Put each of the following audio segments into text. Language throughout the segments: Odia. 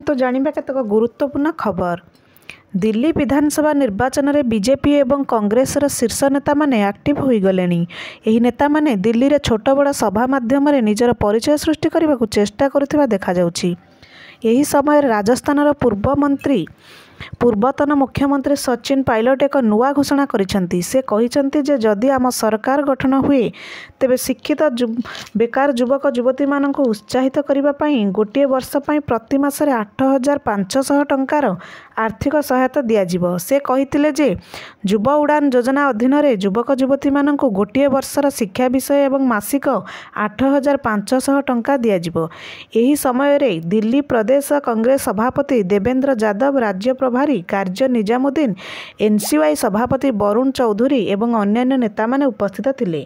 ତ ଜାଣିବା କେତେକ ଗୁରୁତ୍ୱପୂର୍ଣ୍ଣ ଖବର। ଦିଲ୍ଲୀ ବିଧାନସଭା ନିର୍ବାଚନରେ ବିଜେପି ଏବଂ କଂଗ୍ରେସର ଶୀର୍ଷ ନେତାମାନେ ଆକ୍ଟିଭ ହୋଇଗଲେଣି। ଏହି ନେତାମାନେ ଦିଲ୍ଲୀରେ ଛୋଟ ବଡ଼ ସଭା ମାଧ୍ୟମରେ ନିଜର ପରିଚୟ ସୃଷ୍ଟି କରିବାକୁ ଚେଷ୍ଟା କରୁଥିବା ଦେଖାଯାଉଛି। ଏହି ସମୟରେ ରାଜସ୍ଥାନର ପୂର୍ବ ମନ୍ତ୍ରୀ ପୂର୍ବତନ ମୁଖ୍ୟମନ୍ତ୍ରୀ ସଚିନ ପାଇଲଟ ଏକ ନୂଆ ଘୋଷଣା କରିଛନ୍ତି। ସେ କହିଛନ୍ତି ଯେ ଯଦି ଆମ ସରକାର ଗଠନ ହୁଏ, ତେବେ ଶିକ୍ଷିତ ବେକାର ଯୁବକ ଯୁବତୀମାନଙ୍କୁ ଉତ୍ସାହିତ କରିବା ପାଇଁ ଗୋଟିଏ ବର୍ଷ ପାଇଁ ପ୍ରତି ମାସରେ 8500 ଟଙ୍କାର ଆର୍ଥିକ ସହାୟତା ଦିଆଯିବ। ସେ କହିଥିଲେ ଯେ ଯୁବ ଉଡ଼ାନ ଯୋଜନା ଅଧୀନରେ ଯୁବକ ଯୁବତୀମାନଙ୍କୁ ଗୋଟିଏ ବର୍ଷର ଶିକ୍ଷା ବିଷୟ ଏବଂ ମାସିକ 8500 ଟଙ୍କା ଦିଆଯିବ। ଏହି ସମୟରେ ଦିଲ୍ଲୀ ପ୍ରଦେଶ କଂଗ୍ରେସ ସଭାପତି ଦେବେନ୍ଦ୍ର ଯାଦବ, ରାଜ୍ୟ ପ୍ରଭାରୀ କାର୍ଯ୍ୟ ନିଜାମୁଦ୍ଦିନ, ଏନ୍‌ସିୱାଇ ସଭାପତି ବରୁଣ ଚୌଧୁରୀ ଏବଂ ଅନ୍ୟାନ୍ୟ ନେତାମାନେ ଉପସ୍ଥିତ ଥିଲେ।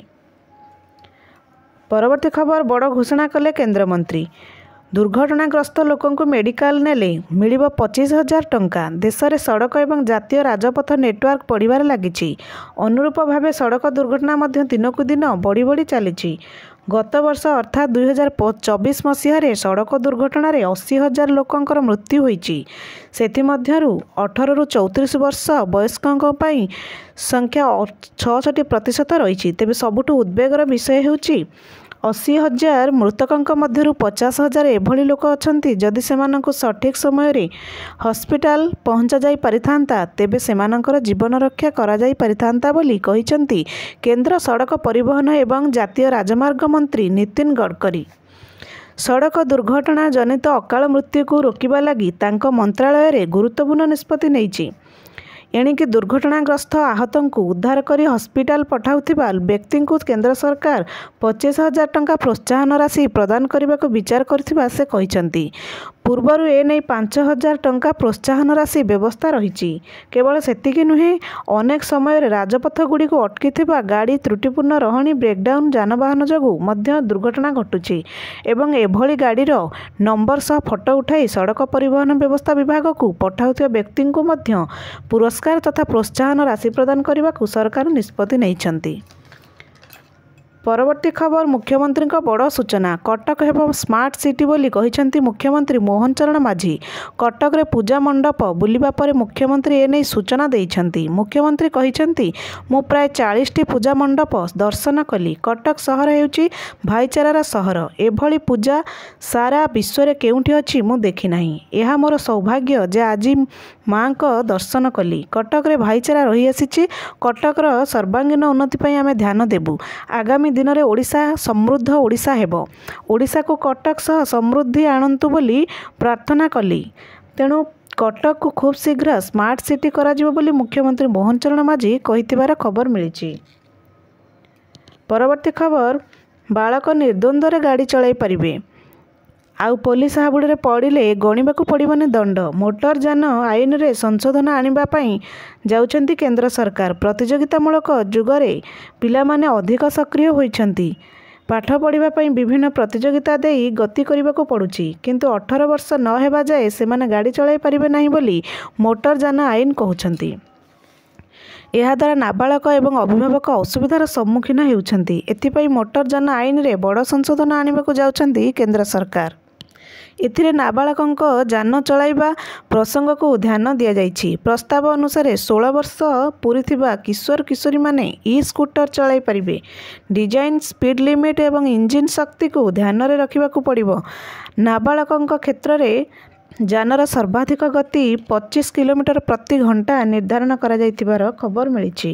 ପରବର୍ତ୍ତୀ ଖବର, ବଡ଼ ଘୋଷଣା କଲେ କେନ୍ଦ୍ରମନ୍ତ୍ରୀ। ଦୁର୍ଘଟଣାଗ୍ରସ୍ତ ଲୋକଙ୍କୁ ମେଡିକାଲ ନେଲେ ମିଳିବ 25,000 ଟଙ୍କା। ଦେଶରେ ସଡ଼କ ଏବଂ ଜାତୀୟ ରାଜପଥ ନେଟୱାର୍କ ବଢ଼ିବାରେ ଲାଗିଛି। ଅନୁରୂପ ଭାବେ ସଡ଼କ ଦୁର୍ଘଟଣା ମଧ୍ୟ ଦିନକୁ ଦିନ ବଢ଼ି ବଢ଼ି ଚାଲିଛି। ଗତବର୍ଷ ଅର୍ଥାତ୍ 2024 ମସିହାରେ ସଡ଼କ ଦୁର୍ଘଟଣାରେ 80,000 ଲୋକଙ୍କର ମୃତ୍ୟୁ ହୋଇଛି। ସେଥିମଧ୍ୟରୁ 18ରୁ 34 ବର୍ଷ ବୟସ୍କଙ୍କ ପାଇଁ ସଂଖ୍ୟା 66% ରହିଛି। ତେବେ ସବୁଠୁ ଉଦ୍ବେଗର ବିଷୟ ହେଉଛି, 80,000 ମୃତକଙ୍କ ମଧ୍ୟରୁ 50,000 ଏଭଳି ଲୋକ ଅଛନ୍ତି, ଯଦି ସେମାନଙ୍କୁ ସଠିକ୍ ସମୟରେ ହସ୍ପିଟାଲ ପହଞ୍ଚାଯାଇ ପାରିଥାନ୍ତା, ତେବେ ସେମାନଙ୍କର ଜୀବନ ରକ୍ଷା କରାଯାଇ ପାରିଥାନ୍ତା ବୋଲି କହିଛନ୍ତି କେନ୍ଦ୍ର ସଡ଼କ ପରିବହନ ଏବଂ ଜାତୀୟ ରାଜମାର୍ଗ ମନ୍ତ୍ରୀ ନୀତିନ ଗଡ଼କରୀ। ସଡ଼କ ଦୁର୍ଘଟଣା ଜନିତ ଅକାଳ ମୃତ୍ୟୁକୁ ରୋକିବା ଲାଗି ତାଙ୍କ ମନ୍ତ୍ରାଳୟରେ ଗୁରୁତ୍ୱପୂର୍ଣ୍ଣ ନିଷ୍ପତ୍ତି ନେଇଛି। ଏଣିକି ଦୁର୍ଘଟଣାଗ୍ରସ୍ତ ଆହତଙ୍କୁ ଉଦ୍ଧାର କରି ହସ୍ପିଟାଲ ପଠାଉଥିବା ବ୍ୟକ୍ତିଙ୍କୁ କେନ୍ଦ୍ର ସରକାର 25,000 ଟଙ୍କା ପ୍ରୋତ୍ସାହନ ରାଶି ପ୍ରଦାନ କରିବାକୁ ବିଚାର କରୁଥିବା ସେ କହିଛନ୍ତି। ପୂର୍ବରୁ ଏନେଇ 5000 ଟଙ୍କା ପ୍ରୋତ୍ସାହନ ରାଶି ବ୍ୟବସ୍ଥା ରହିଛି। କେବଳ ସେତିକି ନୁହେଁ, ଅନେକ ସମୟରେ ରାଜପଥଗୁଡ଼ିକୁ ଅଟକିଥିବା ଗାଡ଼ି, ତ୍ରୁଟିପୂର୍ଣ୍ଣ ରହଣି, ବ୍ରେକ୍ଡାଉନ୍ ଯାନବାହନ ଯୋଗୁଁ ମଧ୍ୟ ଦୁର୍ଘଟଣା ଘଟୁଛି ଏବଂ ଏଭଳି ଗାଡ଼ିର ନମ୍ବର ସହ ଫଟୋ ଉଠାଇ ସଡ଼କ ପରିବହନ ବ୍ୟବସ୍ଥା ବିଭାଗକୁ ପଠାଉଥିବା ବ୍ୟକ୍ତିଙ୍କୁ ମଧ୍ୟ ପୁରସ୍କାର ତଥା ପ୍ରୋତ୍ସାହନ ରାଶି ପ୍ରଦାନ କରିବାକୁ ସରକାର ନିଷ୍ପତ୍ତି ନେଇଛନ୍ତି। ପରବର୍ତ୍ତୀ ଖବର, ମୁଖ୍ୟମନ୍ତ୍ରୀଙ୍କ ବଡ଼ ସୂଚନା। କଟକ ହେବ ସ୍ମାର୍ଟ ସିଟି ବୋଲି କହିଛନ୍ତି ମୁଖ୍ୟମନ୍ତ୍ରୀ ମୋହନ ଚରଣ ମାଝୀ। କଟକରେ ପୂଜା ମଣ୍ଡପ ବୁଲିବା ପରେ ମୁଖ୍ୟମନ୍ତ୍ରୀ ଏନେଇ ସୂଚନା ଦେଇଛନ୍ତି। ମୁଖ୍ୟମନ୍ତ୍ରୀ କହିଛନ୍ତି, ମୁଁ ପ୍ରାୟ 40ଟି ପୂଜା ମଣ୍ଡପ ଦର୍ଶନ କଲି। କଟକ ସହର ହେଉଛି ଭାଇଚାରାର ସହର। ଏଭଳି ପୂଜା ସାରା ବିଶ୍ୱରେ କେଉଁଠି ଅଛି, ମୁଁ ଦେଖିନାହିଁ। ଏହା ମୋର ସୌଭାଗ୍ୟ ଯେ ଆଜି ମାଙ୍କ ଦର୍ଶନ କଲି। କଟକରେ ଭାଇଚାରା ରହିଆସିଛି। କଟକର ସର୍ବାଙ୍ଗୀନ ଉନ୍ନତି ପାଇଁ ଆମେ ଧ୍ୟାନ ଦେବୁ। ଆଗାମୀ ଦିନରେ ଓଡ଼ିଶା ସମୃଦ୍ଧ ଓଡ଼ିଶା ହେବ। ଓଡ଼ିଶାକୁ କଟକ ସହ ସମୃଦ୍ଧି ଆଣନ୍ତୁ ବୋଲି ପ୍ରାର୍ଥନା କଲି। ତେଣୁ କଟକକୁ ଖୁବ୍ ଶୀଘ୍ର ସ୍ମାର୍ଟ ସିଟି କରାଯିବ ବୋଲି ମୁଖ୍ୟମନ୍ତ୍ରୀ ମୋହନ ଚରଣ ମାଝୀ କହିଥିବାର ଖବର ମିଳିଛି। ପରବର୍ତ୍ତୀ ଖବର, ବାଳକ ନିର୍ଦ୍ୱନ୍ଦ୍ୱରେ ଗାଡ଼ି ଚଳାଇ ପାରିବେ। ଆଉ ପୋଲିସ ହାବୁଡ଼ରେ ପଡ଼ିଲେ ଗଣିବାକୁ ପଡ଼ିବନି ଦଣ୍ଡ। ମୋଟର ଯାନ ଆଇନରେ ସଂଶୋଧନ ଆଣିବା ପାଇଁ ଯାଉଛନ୍ତି କେନ୍ଦ୍ର ସରକାର। ପ୍ରତିଯୋଗିତାମୂଳକ ଯୁଗରେ ପିଲାମାନେ ଅଧିକ ସକ୍ରିୟ ହୋଇଛନ୍ତି। ପାଠ ପଢ଼ିବା ପାଇଁ ବିଭିନ୍ନ ପ୍ରତିଯୋଗିତା ଦେଇ ଗତି କରିବାକୁ ପଡ଼ୁଛି। କିନ୍ତୁ 18 ବର୍ଷ ନ ହେବା ଯାଏ ସେମାନେ ଗାଡ଼ି ଚଳାଇ ପାରିବେ ନାହିଁ ବୋଲି ମୋଟର ଯାନ ଆଇନ କହୁଛନ୍ତି। ଏହାଦ୍ୱାରା ନାବାଳକ ଏବଂ ଅଭିଭାବକ ଅସୁବିଧାର ସମ୍ମୁଖୀନ ହେଉଛନ୍ତି। ଏଥିପାଇଁ ମୋଟର ଯାନ ଆଇନରେ ବଡ଼ ସଂଶୋଧନ ଆଣିବାକୁ ଯାଉଛନ୍ତି କେନ୍ଦ୍ର ସରକାର। ଏଥିରେ ନାବାଳକଙ୍କ ଯାନ ଚଳାଇବା ପ୍ରସଙ୍ଗକୁ ଧ୍ୟାନ ଦିଆଯାଇଛି। ପ୍ରସ୍ତାବ ଅନୁସାରେ 16 ବର୍ଷ ପୂରିଥିବା କିଶୋର କିଶୋରୀମାନେ ଇ-ସ୍କୁଟର ଚଳାଇ ପାରିବେ। ଡିଜାଇନ୍, ସ୍ପିଡ୍ ଲିମିଟ୍ ଏବଂ ଇଞ୍ଜିନ୍ ଶକ୍ତିକୁ ଧ୍ୟାନରେ ରଖିବାକୁ ପଡ଼ିବ। ନାବାଳକଙ୍କ କ୍ଷେତ୍ରରେ ଯାନର ସର୍ବାଧିକ ଗତି 25 କିଲୋମିଟର ପ୍ରତି ଘଣ୍ଟା ନିର୍ଦ୍ଧାରଣ କରାଯାଇଥିବାର ଖବର ମିଳିଛି।